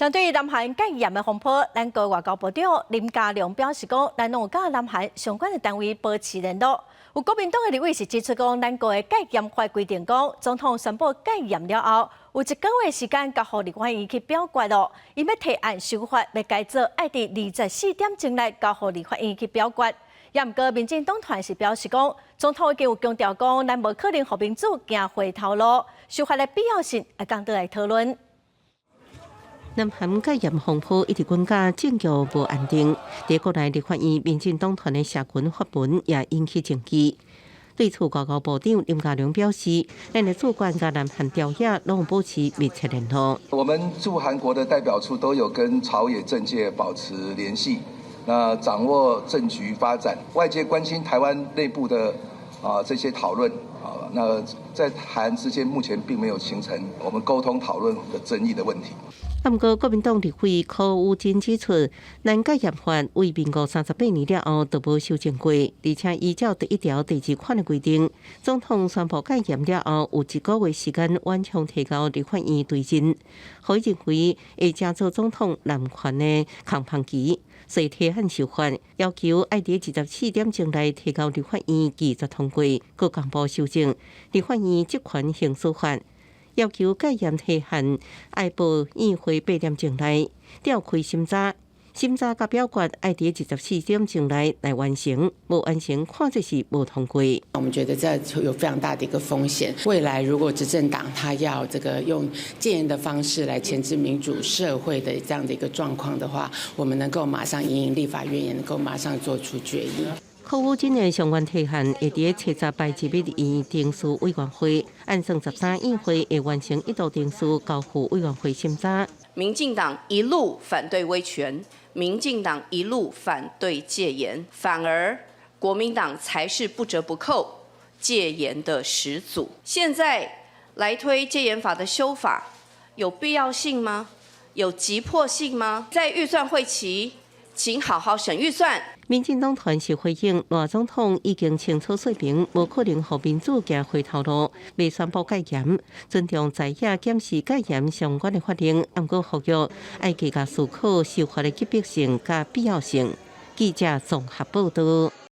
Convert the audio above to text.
針對南韓戒嚴的風波，咱國外交部長林佳龍表示講，咱攏有佮南韓相關的單位保持聯絡。有國民黨的立委是指出講，咱國的戒嚴法規定講，總統宣布戒嚴了後，有一個月時間交予立法院去表決囉。伊欲提案修法，欲改做愛佇24點鐘內交予立法院去表決。也毋過，民進黨團是表示講，總統已經有強調講，咱無可能予民主行回頭路，修法的必要性會當倒來討論。南韓戒嚴風波一直滾甲政局無安定，佇國內立法院民進黨團的社群發文也引起爭議。對此，外交部長林佳龍表示，咱的駐館佮南韓朝野攏保持密切聯絡。我們駐韓國的代表處都有跟朝野政界保持聯繫，那掌握政局發展，外界關心台灣內部的這些討論啊，那在韓之間目前並沒有形成我們溝通討論的爭議的問題。毋過，國民黨立委柯宇珍指出，咱戒嚴法為民國38年了後都無修正過，而且依照第一條第二款的規定，總統宣布戒嚴了後，有一個月時間勉強提交立法院對認，予認為會成做總統濫權的空窗期，所以提案修法，要求愛佇24點鐘內提交立法院議決通過，閣公布修正立法院職權行使法。要求戒嚴提案愛報院會8點鐘內調開審查，審查佮表決愛佇24點鐘內來完成，無完成看做是無通過。我們覺得這有非常大的一個風險。未來如果執政黨他要這個用戒嚴的方式來鉗制民主社會的這樣的一個狀況的話，我們能夠馬上因應立法院，也能夠馬上做出決議。柯宇珍的相關提案會佇70拜入院程序委員會，按算13院會會完成一道程序，交付委員會審查。民進黨一路反對威權，民進黨一路反對戒嚴，反而國民黨才是不折不扣戒嚴的始祖。現在來推戒嚴法的修法，有必要性嗎？有急迫性嗎？在預算會期，請好好審預算。民進黨團是回應，賴總統已經清楚說明，無可能予民主行回頭路，未宣布戒嚴，尊重在野檢視戒嚴相關的法令，毋過呼籲愛加加思考修法的急迫性佮必要性。記者綜合報道。